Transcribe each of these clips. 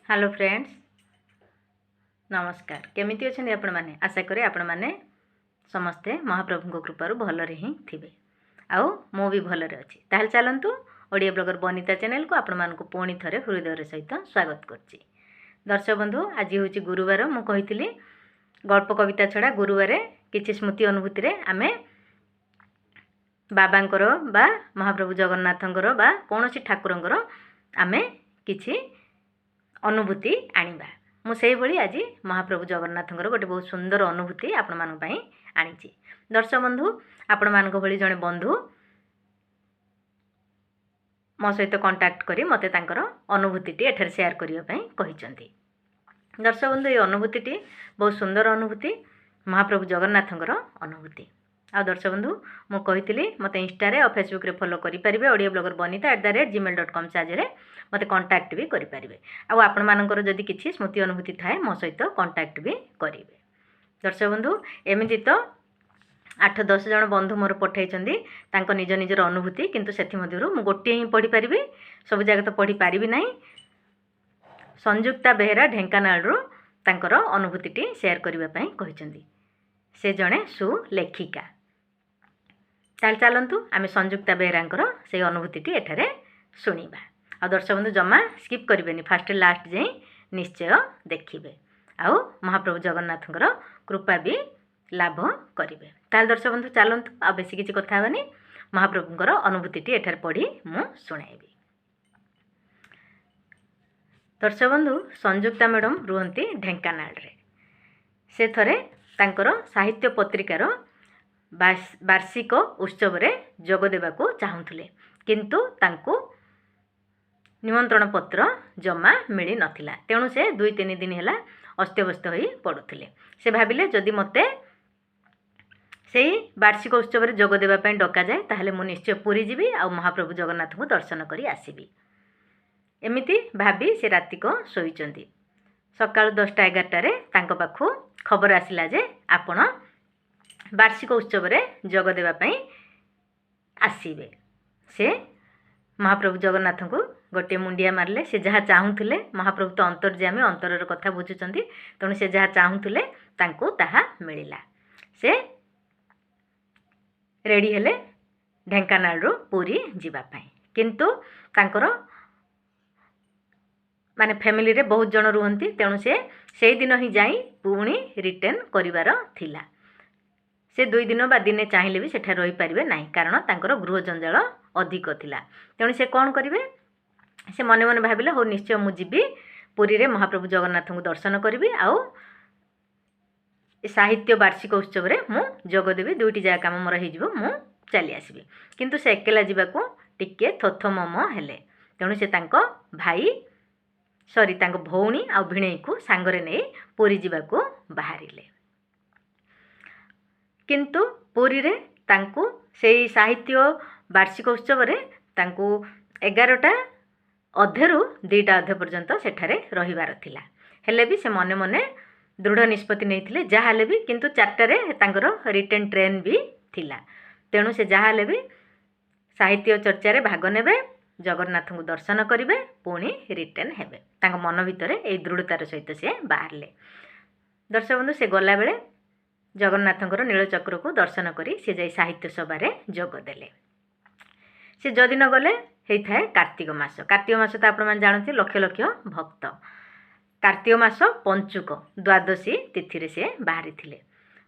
Hello friends, ନମସ୍କାର। କେମିତି ଅଛନ୍ତି ଆପଣମାନେ? ଆଶା କରେ ଆପଣମାନେ ସମସ୍ତେ ମହାପ୍ରଭୁଙ୍କ କୃପାରୁ ଭଲରେ ହିଁ ଥିବେ ଆଉ ମୁଁ ବି ଭଲରେ ଅଛି। ତାହେଲେ ଚାଲନ୍ତୁ, ଓଡ଼ିଆ ବ୍ଲଗର ବନିତା ଚ୍ୟାନେଲକୁ ଆପଣମାନଙ୍କୁ ପୁଣି ଥରେ ହୃଦୟର ସହିତ ସ୍ୱାଗତ କରୁଛି। ଦର୍ଶକ ବନ୍ଧୁ, ଆଜି ହେଉଛି ଗୁରୁବାର। ମୁଁ କହିଥିଲି ଗଳ୍ପ କବିତା ଛଡ଼ା ଗୁରୁବାରେ କିଛି ସ୍ମୃତି ଅନୁଭୂତିରେ ଆମେ ବାବାଙ୍କର ବା ମହାପ୍ରଭୁ ଜଗନ୍ନାଥଙ୍କର ବା କୌଣସି ଠାକୁରଙ୍କର ଆମେ କିଛି ଅନୁଭୂତି ଆଣିବା। ମୁଁ ସେଇଭଳି ଆଜି ମହାପ୍ରଭୁ ଜଗନ୍ନାଥଙ୍କର ଗୋଟେ ବହୁତ ସୁନ୍ଦର ଅନୁଭୂତି ଆପଣମାନଙ୍କ ପାଇଁ ଆଣିଛି। ଦର୍ଶକ ବନ୍ଧୁ, ଆପଣମାନଙ୍କ ଭଳି ଜଣେ ବନ୍ଧୁ ମୋ ସହିତ କଣ୍ଟାକ୍ଟ କରି ମୋତେ ତାଙ୍କର ଅନୁଭୂତିଟି ଏଠାରେ ସେୟାର କରିବା ପାଇଁ କହିଛନ୍ତି। ଦର୍ଶକ ବନ୍ଧୁ, ଏହି ଅନୁଭୂତିଟି ବହୁତ ସୁନ୍ଦର ଅନୁଭୂତି, ମହାପ୍ରଭୁ ଜଗନ୍ନାଥଙ୍କର ଅନୁଭୂତି। ଆଉ ଦର୍ଶକ ବନ୍ଧୁ, ମୁଁ କହିଥିଲି ମୋତେ ଇନଷ୍ଟାରେ ଆଉ ଫେସବୁକ୍ରେ ଫଲୋ କରିପାରିବେ। ଓଡ଼ିଆ ବ୍ଲଗର ବନିତା @gmail.com ସାହାଯ୍ୟରେ ମୋତେ କଣ୍ଟାକ୍ଟ ବି କରିପାରିବେ। ଆଉ ଆପଣମାନଙ୍କର ଯଦି କିଛି ସ୍ମୃତି ଅନୁଭୂତି ଥାଏ, ମୋ ସହିତ କଣ୍ଟାକ୍ଟ ବି କରିବେ। ଦର୍ଶକ ବନ୍ଧୁ, ଏମିତି ତ 8 10 ଜଣ ବନ୍ଧୁ ମୋର ପଠାଇଛନ୍ତି ତାଙ୍କ ନିଜ ନିଜର ଅନୁଭୂତି, କିନ୍ତୁ ସେଥିମଧ୍ୟରୁ ମୁଁ ଗୋଟିଏ ହିଁ ପଢ଼ିପାରିବି, ସବୁ ଜାଗା ତ ପଢ଼ିପାରିବି ନାହିଁ। ସଂଯୁକ୍ତା ବେହେରା ଢେଙ୍କାନାଳରୁ ତାଙ୍କର ଅନୁଭୂତିଟି ସେୟାର କରିବା ପାଇଁ କହିଛନ୍ତି। ସେ ଜଣେ ସୁଲେଖିକା। ତାହେଲେ ଚାଲନ୍ତୁ, ଆମେ ସଂଯୁକ୍ତା ବେହେରାଙ୍କର ସେଇ ଅନୁଭୂତିଟି ଏଠାରେ ଶୁଣିବା। ଆଉ ଦର୍ଶକ ବନ୍ଧୁ, ଜମା ସ୍କିପ୍ କରିବେନି, ଫାଷ୍ଟ ଲାଷ୍ଟ ଯାଏଁ ନିଶ୍ଚୟ ଦେଖିବେ ଆଉ ମହାପ୍ରଭୁ ଜଗନ୍ନାଥଙ୍କର କୃପା ବି ଲାଭ କରିବେ। ତାହେଲେ ଦର୍ଶକ ବନ୍ଧୁ, ଚାଲନ୍ତୁ, ଆଉ ବେଶୀ କିଛି କଥା ହେବାନି। ମହାପ୍ରଭୁଙ୍କର ଅନୁଭୂତିଟି ଏଠାରେ ପଢ଼ି ମୁଁ ଶୁଣାଇବି। ଦର୍ଶକ ବନ୍ଧୁ, ସଂଯୁକ୍ତା ମ୍ୟାଡ଼ାମ୍ ରୁହନ୍ତି ଢେଙ୍କାନାଳରେ। ସେ ଥରେ ତାଙ୍କର ସାହିତ୍ୟ ପତ୍ରିକାର ବାର୍ଷିକ ଉତ୍ସବରେ ଯୋଗ ଦେବାକୁ ଚାହୁଁଥିଲେ, କିନ୍ତୁ ତାଙ୍କୁ ନିମନ୍ତ୍ରଣ ପତ୍ର ଜମା ମିଳିନଥିଲା। ତେଣୁ ସେ 2 3 ଦିନ ହେଲା ଅସ୍ତବ୍ୟସ୍ତ ହୋଇ ପଡ଼ୁଥିଲେ। ସେ ଭାବିଲେ, ଯଦି ମୋତେ ସେଇ ବାର୍ଷିକ ଉତ୍ସବରେ ଯୋଗ ଦେବା ପାଇଁ ଡକାଯାଏ, ତାହେଲେ ମୁଁ ନିଶ୍ଚୟ ପୁରୀ ଯିବି ଆଉ ମହାପ୍ରଭୁ ଜଗନ୍ନାଥଙ୍କୁ ଦର୍ଶନ କରି ଆସିବି। ଏମିତି ଭାବି ସେ ରାତିକ ଶୋଇଛନ୍ତି। ସକାଳୁ 10ଟା 11ଟାରେ ତାଙ୍କ ପାଖକୁ ଖବର ଆସିଲା ଯେ ଆପଣ ବାର୍ଷିକ ଉତ୍ସବରେ ଯୋଗ ଦେବା ପାଇଁ ଆସିବେ। ସେ ମହାପ୍ରଭୁ ଜଗନ୍ନାଥଙ୍କୁ ଗୋଟିଏ ମୁଣ୍ଡିଆ ମାରିଲେ। ସେ ଯାହା ଚାହୁଁଥିଲେ, ମହାପ୍ରଭୁ ତ ଅନ୍ତର୍ଯ୍ୟାମୀ, ଅନ୍ତରର କଥା ବୁଝୁଛନ୍ତି, ତେଣୁ ସେ ଯାହା ଚାହୁଁଥିଲେ ତାଙ୍କୁ ତାହା ମିଳିଲା। ସେ ରେଡ଼ି ହେଲେ ଢେଙ୍କାନାଳରୁ ପୁରୀ ଯିବା ପାଇଁ। କିନ୍ତୁ ତାଙ୍କର ମାନେ ଫ୍ୟାମିଲିରେ ବହୁତ ଜଣ ରୁହନ୍ତି, ତେଣୁ ସେ ସେଇଦିନ ହିଁ ଯାଇ ପୁଣି ରିଟର୍ଣ୍ଣ କରିବାର ଥିଲା। ସେ 2 ଦିନ ବା ଦିନେ ଚାହିଁଲେ ବି ସେଠାରେ ରହିପାରିବେ ନାହିଁ, କାରଣ ତାଙ୍କର ଗୃହ ଜଞ୍ଜାଳ ଅଧିକ ଥିଲା। ତେଣୁ ସେ କ'ଣ କରିବେ? ସେ ମନେ ମନେ ଭାବିଲେ, ହଉ, ନିଶ୍ଚୟ ମୁଁ ଯିବି, ପୁରୀରେ ମହାପ୍ରଭୁ ଜଗନ୍ନାଥଙ୍କୁ ଦର୍ଶନ କରିବି ଆଉ ସାହିତ୍ୟ ବାର୍ଷିକ ଉତ୍ସବରେ ମୁଁ ଯୋଗ ଦେବି। ଦୁଇଟି ଯାକ କାମ ମୋର ହେଇଯିବ, ମୁଁ ଚାଲି ଆସିବି। କିନ୍ତୁ ସେ ଏକଲା ଯିବାକୁ ଟିକେ ଥଥମମ ହେଲେ। ତେଣୁ ସେ ତାଙ୍କ ଭାଇ, ସରି, ତାଙ୍କ ଭଉଣୀ ଆଉ ଭିଣେଇକୁ ସାଙ୍ଗରେ ନେଇ ପୁରୀ ଯିବାକୁ ବାହାରିଲେ। କିନ୍ତୁ ପୁରୀରେ ତାଙ୍କୁ ସେଇ ସାହିତ୍ୟ ବାର୍ଷିକ ଉତ୍ସବରେ ତାଙ୍କୁ 11ଟା ଅଧେରୁ 2ଟା ଅଧେ ପର୍ଯ୍ୟନ୍ତ ସେଠାରେ ରହିବାର ଥିଲା। ହେଲେ ବି ସେ ମନେ ମନେ ଦୃଢ଼ ନିଷ୍ପତ୍ତି ନେଇଥିଲେ, ଯାହା ହେଲେ ବି କିନ୍ତୁ 4ଟାରେ ତାଙ୍କର ରିଟର୍ଣ୍ଣ ଟ୍ରେନ୍ ବି ଥିଲା, ତେଣୁ ସେ ଯାହା ହେଲେ ବି ସାହିତ୍ୟ ଚର୍ଚ୍ଚାରେ ଭାଗ ନେବେ, ଜଗନ୍ନାଥଙ୍କୁ ଦର୍ଶନ କରିବେ, ପୁଣି ରିଟର୍ଣ୍ଣ ହେବେ। ତାଙ୍କ ମନ ଭିତରେ ଏଇ ଦୃଢ଼ତାର ସହିତ ସେ ବାହାରିଲେ। ଦର୍ଶକ ବନ୍ଧୁ, ସେ ଗଲାବେଳେ ଜଗନ୍ନାଥଙ୍କର ନୀଳଚକ୍ରକୁ ଦର୍ଶନ କରି ସେ ଯାଇ ସାହିତ୍ୟ ସଭାରେ ଯୋଗ ଦେଲେ। ସେ ଯଦିନ ଗଲେ ହେଇଥାଏ କାର୍ତ୍ତିକ ମାସ। କାର୍ତ୍ତିକ ମାସ ତ ଆପଣମାନେ ଜାଣନ୍ତି, ଲକ୍ଷ ଲକ୍ଷ ଭକ୍ତ। କାର୍ତ୍ତିକ ମାସ ପଞ୍ଚୁକ ଦ୍ୱାଦଶୀ ତିଥିରେ ସେ ବାହାରିଥିଲେ।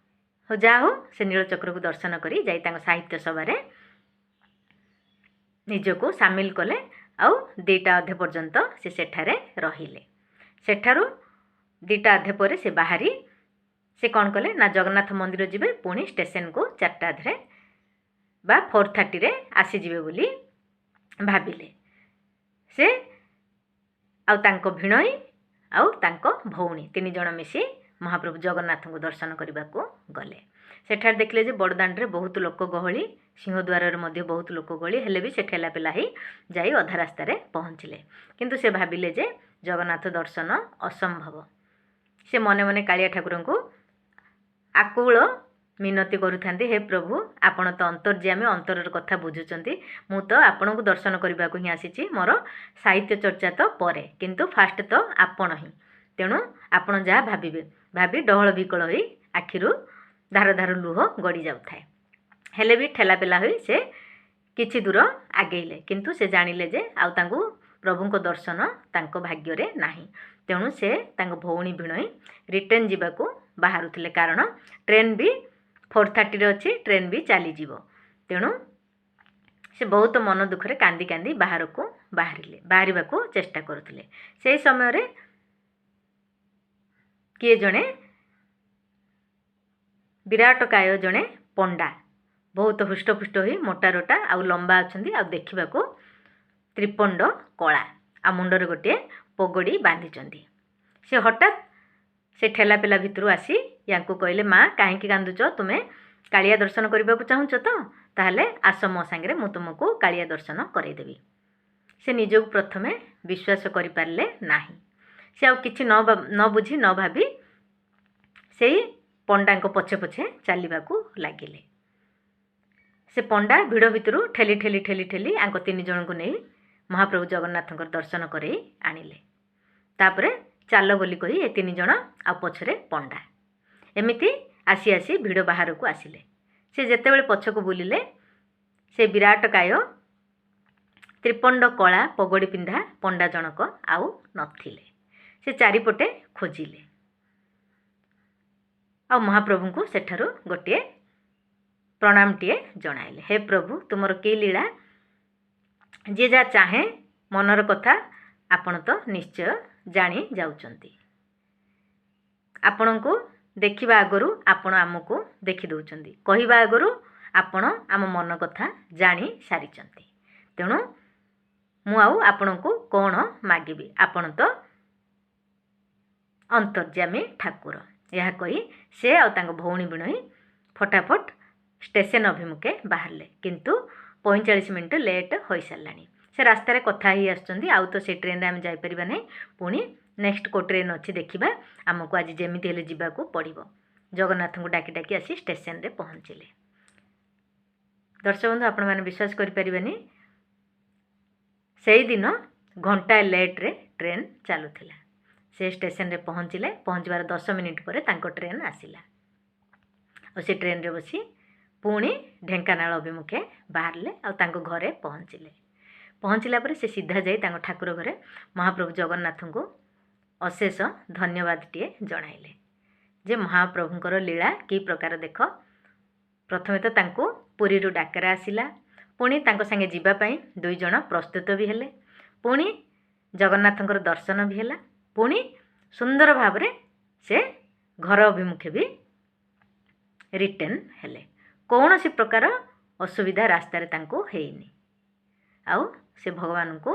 ହଉ, ଯାହା ହଉ, ସେ ନୀଳଚକ୍ରକୁ ଦର୍ଶନ କରି ଯାଇ ତାଙ୍କ ସାହିତ୍ୟ ସଭାରେ ନିଜକୁ ସାମିଲ କଲେ ଆଉ 2ଟା ଅଧେ ପର୍ଯ୍ୟନ୍ତ ସେ ସେଠାରେ ରହିଲେ। ସେଠାରୁ 2ଟା ଅଧେ ପରେ ସେ ବାହାରି ସେ କ'ଣ କଲେ ନା ଜଗନ୍ନାଥ ମନ୍ଦିର ଯିବେ, ପୁଣି ଷ୍ଟେସନକୁ 4ଟା ଅଧେରେ ବା 4:30ରେ ଆସିଯିବେ ବୋଲି ଭାବିଲେ। ସେ ଆଉ ତାଙ୍କ ଭିଣୋଇ ଆଉ ତାଙ୍କ ଭଉଣୀ ତିନି ଜଣ ମିଶି ମହାପ୍ରଭୁ ଜଗନ୍ନାଥଙ୍କୁ ଦର୍ଶନ କରିବାକୁ ଗଲେ। ସେଠାରେ ଦେଖିଲେ ଯେ ବଡ଼ଦାଣ୍ଡରେ ବହୁତ ଲୋକ ଗହଳି, ସିଂହଦ୍ୱାରରେ ମଧ୍ୟ ବହୁତ ଲୋକ ଗହଳି। ହେଲେ ବି ସେ ଠେଲା ପେଲା ହେଇ ଯାଇ ଅଧା ରାସ୍ତାରେ ପହଞ୍ଚିଲେ। କିନ୍ତୁ ସେ ଭାବିଲେ ଯେ ଜଗନ୍ନାଥ ଦର୍ଶନ ଅସମ୍ଭବ। ସେ ମନେ ମନେ କାଳିଆ ଠାକୁରଙ୍କୁ ଆକୁଳ ମିନତି କରୁଥାନ୍ତି, ହେ ପ୍ରଭୁ, ଆପଣ ତ ଅନ୍ତର୍ଯ୍ୟାମୀ, ଅନ୍ତରର କଥା ବୁଝୁଛନ୍ତି। ମୁଁ ତ ଆପଣଙ୍କୁ ଦର୍ଶନ କରିବାକୁ ହିଁ ଆସିଛି। ମୋର ସାହିତ୍ୟ ଚର୍ଚ୍ଚା ତ ପରେ, କିନ୍ତୁ ଫାଷ୍ଟ ତ ଆପଣ ହିଁ। ତେଣୁ ଆପଣ ଯାହା ଭାବିବେ ଭାବି ଡହଳ ବିକଳ ହୋଇ ଆଖିରୁ ଧାର ଧାର ଲୁହ ଗଡ଼ି ଯାଉଥାଏ। ହେଲେ ବି ଠେଲାପେଲା ହୋଇ ସେ କିଛି ଦୂର ଆଗେଇଲେ, କିନ୍ତୁ ସେ ଜାଣିଲେ ଯେ ଆଉ ତାଙ୍କୁ ପ୍ରଭୁଙ୍କ ଦର୍ଶନ ତାଙ୍କ ଭାଗ୍ୟରେ ନାହିଁ। ତେଣୁ ସେ ତାଙ୍କ ଭଉଣୀ ଭିଣୋଇ ରିଟର୍ଣ୍ଣ ଯିବାକୁ ବାହାରୁଥିଲେ, କାରଣ ଟ୍ରେନ୍ ବି 4:30ରେ ଅଛି, ଟ୍ରେନ୍ ବି ଚାଲିଯିବ। ତେଣୁ ସେ ବହୁତ ମନ ଦୁଃଖରେ କାନ୍ଦି କାନ୍ଦି ବାହାରକୁ ବାହାରିଲେ, ବାହାରିବାକୁ ଚେଷ୍ଟା କରୁଥିଲେ। ସେହି ସମୟରେ କିଏ ଜଣେ ବିରାଟ କାୟ ଜଣେ ପଣ୍ଡା, ବହୁତ ହୃଷ୍ଟପୁଷ୍ଟ ହୋଇ ମୋଟା ରୋଟା ଆଉ ଲମ୍ବା ଅଛନ୍ତି, ଆଉ ଦେଖିବାକୁ ତ୍ରିପଣ୍ଡ କଳା, ଆଉ ମୁଣ୍ଡରେ ଗୋଟିଏ ପଗଡ଼ି ବାନ୍ଧିଛନ୍ତି। ସେ ହଠାତ୍ ସେ ଠେଲାପେଲା ଭିତରୁ ଆସି ୟାଙ୍କୁ କହିଲେ, ମା, କାହିଁକି କାନ୍ଦୁଛ? ତୁମେ କାଳିଆ ଦର୍ଶନ କରିବାକୁ ଚାହୁଁଛ ତ? ତାହେଲେ ଆସ ମୋ ସାଙ୍ଗରେ, ମୁଁ ତୁମକୁ କାଳିଆ ଦର୍ଶନ କରେଇଦେବି। ସେ ନିଜକୁ ପ୍ରଥମେ ବିଶ୍ୱାସ କରିପାରିଲେ ନାହିଁ। ସେ ଆଉ କିଛି ନ ବୁଝି ନ ଭାବି ସେଇ ପଣ୍ଡାଙ୍କ ପଛେ ପଛେ ଚାଲିବାକୁ ଲାଗିଲେ। ସେ ପଣ୍ଡା ଭିଡ଼ ଭିତରୁ ଠେଲି ଠେଲି ଠେଲି ଠେଲି ଆଙ୍କ ତିନି ଜଣଙ୍କୁ ନେଇ ମହାପ୍ରଭୁ ଜଗନ୍ନାଥଙ୍କର ଦର୍ଶନ କରେଇ ଆଣିଲେ। ତାପରେ ଚାଲ ବୋଲି କହି ଏ ତିନି ଜଣ ଆଉ ପଛରେ ପଣ୍ଡା ଏମିତି ଆସି ଆସି ଭିଡ଼ ବାହାରକୁ ଆସିଲେ। ସେ ଯେତେବେଳେ ପଛକୁ ବୁଲିଲେ, ସେ ବିରାଟ କାୟ ତ୍ରିପଣ୍ଡ କଳା ପଗଡ଼ି ପିନ୍ଧା ପଣ୍ଡା ଜଣକ ଆଉ ନଥିଲେ। ସେ ଚାରିପଟେ ଖୋଜିଲେ ଆଉ ମହାପ୍ରଭୁଙ୍କୁ ସେଠାରୁ ଗୋଟିଏ ପ୍ରଣାମଟିଏ ଜଣାଇଲେ, ହେ ପ୍ରଭୁ, ତୁମର କି ଲୀଳା! ଯିଏ ଯାହା ଚାହେଁ ମନର କଥା ଆପଣ ତ ନିଶ୍ଚୟ ଜାଣି ଯାଉଛନ୍ତି। ଆପଣଙ୍କୁ ଦେଖିବା ଆଗରୁ ଆପଣ ଆମକୁ ଦେଖି ଦେଉଛନ୍ତି, କହିବା ଆଗରୁ ଆପଣ ଆମ ମନ କଥା ଜାଣି ସାରିଛନ୍ତି। ତେଣୁ ମୁଁ ଆଉ ଆପଣଙ୍କୁ କ'ଣ ମାଗିବି? ଆପଣ ତ ଅନ୍ତର୍ଯ୍ୟାମୀ ଠାକୁର। ଏହା କହି ସେ ଆଉ ତାଙ୍କ ଭଉଣୀ ଭିଣୋଇ ଫଟାଫଟ ଷ୍ଟେସନ ଅଭିମୁଖେ ବାହାରିଲେ, କିନ୍ତୁ 45 ମିନିଟ୍ ଲେଟ୍ ହୋଇସାରିଲାଣି। ସେ ରାସ୍ତାରେ କଥା ହେଇ ଆସୁଛନ୍ତି, ଆଉ ତ ସେ ଟ୍ରେନ୍ରେ ଆମେ ଯାଇପାରିବା ନାହିଁ, ପୁଣି ନେକ୍ସଟ କେଉଁ ଟ୍ରେନ୍ ଅଛି ଦେଖିବା, ଆମକୁ ଆଜି ଯେମିତି ହେଲେ ଯିବାକୁ ପଡ଼ିବ। ଜଗନ୍ନାଥଙ୍କୁ ଡାକି ଡାକି ଆସି ଷ୍ଟେସନରେ ପହଞ୍ଚିଲେ। ଦର୍ଶକ ବନ୍ଧୁ, ଆପଣମାନେ ବିଶ୍ୱାସ କରିପାରିବେନି, ସେଇଦିନ ଘଣ୍ଟାଏ ଲେଟ୍ରେ ଟ୍ରେନ୍ ଚାଲୁଥିଲା। ସେ ଷ୍ଟେସନରେ ପହଞ୍ଚିଲେ, ପହଞ୍ଚିବାର 10 ମିନିଟ୍ ପରେ ତାଙ୍କ ଟ୍ରେନ୍ ଆସିଲା ଆଉ ସେ ଟ୍ରେନ୍ରେ ବସି ପୁଣି ଢେଙ୍କାନାଳ ଅଭିମୁଖେ ବାହାରିଲେ ଆଉ ତାଙ୍କ ଘରେ ପହଞ୍ଚିଲେ। ପହଞ୍ଚିଲା ପରେ ସେ ସିଧା ଯାଇ ତାଙ୍କ ଠାକୁର ଘରେ ମହାପ୍ରଭୁ ଜଗନ୍ନାଥଙ୍କୁ ଅଶେଷ ଧନ୍ୟବାଦଟିଏ ଜଣାଇଲେ ଯେ ମହାପ୍ରଭୁଙ୍କର ଲୀଳା କି ପ୍ରକାର ଦେଖ। ପ୍ରଥମେ ତ ତାଙ୍କୁ ପୁରୀରୁ ଡାକରା ଆସିଲା, ପୁଣି ତାଙ୍କ ସାଙ୍ଗେ ଯିବା ପାଇଁ ଦୁଇ ଜଣ ପ୍ରସ୍ତୁତ ବି ହେଲେ, ପୁଣି ଜଗନ୍ନାଥଙ୍କର ଦର୍ଶନ ବି ହେଲା, ପୁଣି ସୁନ୍ଦର ଭାବରେ ସେ ଘର ଅଭିମୁଖେ ବି ରିଟର୍ଣ୍ଣ ହେଲେ। କୌଣସି ପ୍ରକାର ଅସୁବିଧା ରାସ୍ତାରେ ତାଙ୍କୁ ହେଇନି। ଆଉ ସେ ଭଗବାନଙ୍କୁ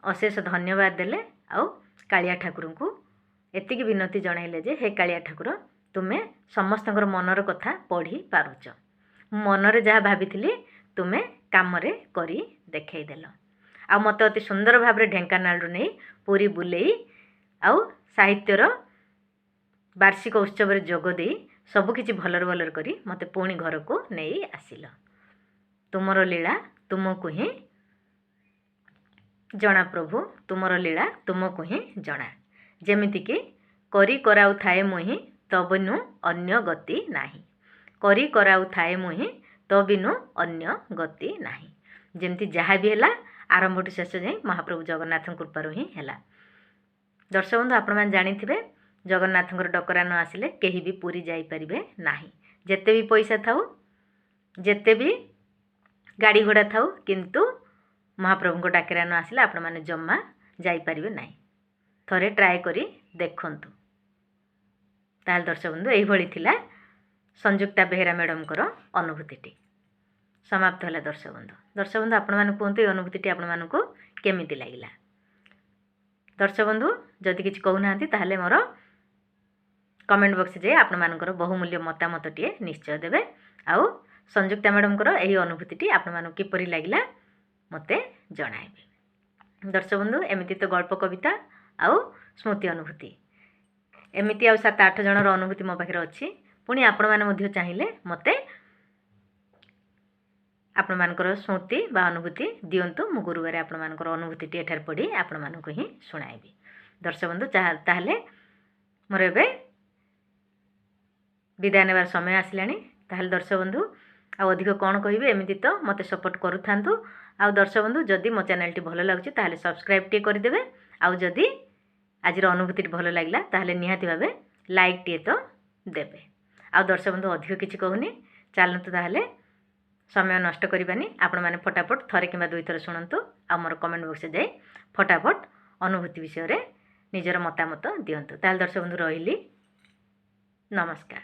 ଅଶେଷ ଧନ୍ୟବାଦ ଦେଲେ ଆଉ କାଳିଆ ଠାକୁରଙ୍କୁ ଏତିକି ବିନତି ଜଣାଇଲେ ଯେ ହେ କାଳିଆ ଠାକୁର, ତୁମେ ସମସ୍ତଙ୍କର ମନର କଥା ପଢ଼ି ପାରୁଛ, ମନରେ ଯାହା ଭାବିଥିଲି ତୁମେ କାମରେ କରି ଦେଖାଇଦେଲ, ଆଉ ମୋତେ ଅତି ସୁନ୍ଦର ଭାବରେ ଢେଙ୍କାନାଳରୁ ନେଇ ପୁରୀ ବୁଲେଇ ଆଉ ସାହିତ୍ୟର ବାର୍ଷିକ ଉତ୍ସବରେ ଯୋଗ ଦେଇ ସବୁକିଛି ଭଲରେ ଭଲରେ କରି ମୋତେ ପୁଣି ଘରକୁ ନେଇ ଆସିଲ। ତୁମର ଲୀଳା ତୁମକୁ ହିଁ ଜଣା ପ୍ରଭୁ, ତୁମର ଲୀଳା ତୁମକୁ ହିଁ ଜଣା। ଯେମିତିକି କରି କରାଉଥାଏ ମୁହିଁ ତ ବିନୁ ଅନ୍ୟ ଗତି ନାହିଁ, କରି କରାଉଥାଏ ମୁହିଁ ତ ବିନୁ ଅନ୍ୟ ଗତି ନାହିଁ। ଯେମିତି ଯାହା ବି ହେଲା ଆରମ୍ଭଠୁ ଶେଷ ଯାଏଁ ମହାପ୍ରଭୁ ଜଗନ୍ନାଥଙ୍କ କୃପାରୁ ହିଁ ହେଲା। ଦର୍ଶକ ବନ୍ଧୁ, ଆପଣମାନେ ଜାଣିଥିବେ ଜଗନ୍ନାଥଙ୍କର ଡକରା ନ ଆସିଲେ କେହି ବି ପୁରୀ ଯାଇପାରିବେ ନାହିଁ। ଯେତେ ବି ପଇସା ଥାଉ, ଯେତେ ବି ଗାଡ଼ି ଘୋଡ଼ା ଥାଉ, କିନ୍ତୁ ମହାପ୍ରଭୁଙ୍କ ଡାକରା ନ ଆସିଲେ ଆପଣମାନେ ଜମା ଯାଇପାରିବେ ନାହିଁ। ଥରେ ଟ୍ରାଏ କରି ଦେଖନ୍ତୁ। ତାହେଲେ ଦର୍ଶକ ବନ୍ଧୁ, ଏଇଭଳି ଥିଲା ସଂଯୁକ୍ତା ବେହେରା ମ୍ୟାଡ଼ାମଙ୍କର ଅନୁଭୂତିଟି। ସମାପ୍ତ ହେଲା ଦର୍ଶକ ବନ୍ଧୁ। ଦର୍ଶକ ବନ୍ଧୁ, ଆପଣମାନେ କୁହନ୍ତୁ ଏ ଅନୁଭୂତିଟି ଆପଣମାନଙ୍କୁ କେମିତି ଲାଗିଲା। ଦର୍ଶକ ବନ୍ଧୁ, ଯଦି କିଛି କହୁନାହାନ୍ତି ତାହେଲେ ମୋର କମେଣ୍ଟ ବକ୍ସରେ ଯାଇ ଆପଣମାନଙ୍କର ବହୁମୂଲ୍ୟ ମତାମତଟିଏ ନିଶ୍ଚୟ ଦେବେ। ଆଉ ସଂଯୁକ୍ତା ମ୍ୟାଡ଼ାମଙ୍କର ଏହି ଅନୁଭୂତିଟି ଆପଣମାନଙ୍କୁ କିପରି ଲାଗିଲା ମୋତେ ଜଣାଇବେ। ଦର୍ଶକ ବନ୍ଧୁ, ଏମିତି ତ ଗଳ୍ପ, କବିତା ଆଉ ସ୍ମୃତି ଅନୁଭୂତି, ଏମିତି ଆଉ 7 8 ଜଣର ଅନୁଭୂତି ମୋ ପାଖରେ ଅଛି। ପୁଣି ଆପଣମାନେ ମଧ୍ୟ ଚାହିଁଲେ ମୋତେ ଆପଣମାନଙ୍କର ସ୍ମୃତି ବା ଅନୁଭୂତି ଦିଅନ୍ତୁ। ମୁଁ ଗୁରୁବାର ଆପଣମାନଙ୍କର ଅନୁଭୂତିଟି ଏଠାରେ ପଢ଼ି ଆପଣମାନଙ୍କୁ ହିଁ ଶୁଣାଇବି। ଦର୍ଶକ ବନ୍ଧୁ, ତାହେଲେ ମୋର ଏବେ ବିଦାୟ ନେବାର ସମୟ ଆସିଲାଣି। ତାହେଲେ ଦର୍ଶକ ବନ୍ଧୁ, ଆଉ ଅଧିକ କ'ଣ କହିବି? ଏମିତି ତ ମୋତେ ସପୋର୍ଟ କରୁଥାନ୍ତୁ। ଆଉ ଦର୍ଶକ ବନ୍ଧୁ, ଯଦି ମୋ ଚ୍ୟାନେଲଟି ଭଲ ଲାଗୁଛି, ତାହେଲେ ସବସ୍କ୍ରାଇବ୍ ଟିକେ କରିଦେବେ। ଆଉ ଯଦି ଆଜିର ଅନୁଭୂତିଟି ଭଲ ଲାଗିଲା, ତାହେଲେ ନିହାତି ଭାବେ ଲାଇକ୍ଟିଏ ତ ଦେବେ। ଆଉ ଦର୍ଶକ ବନ୍ଧୁ, ଅଧିକ କିଛି କହୁନି। ଚାଲନ୍ତୁ ତାହେଲେ, ସମୟ ନଷ୍ଟ କରିବାନି। ଆପଣମାନେ ଫଟାଫଟ ଥରେ କିମ୍ବା ଦୁଇଥର ଶୁଣନ୍ତୁ ଆଉ ମୋର କମେଣ୍ଟ ବକ୍ସରେ ଯାଇ ଫଟାଫଟ ଅନୁଭୂତି ବିଷୟରେ ନିଜର ମତାମତ ଦିଅନ୍ତୁ। ତାହେଲେ ଦର୍ଶକ ବନ୍ଧୁ, ରହିଲି, ନମସ୍କାର।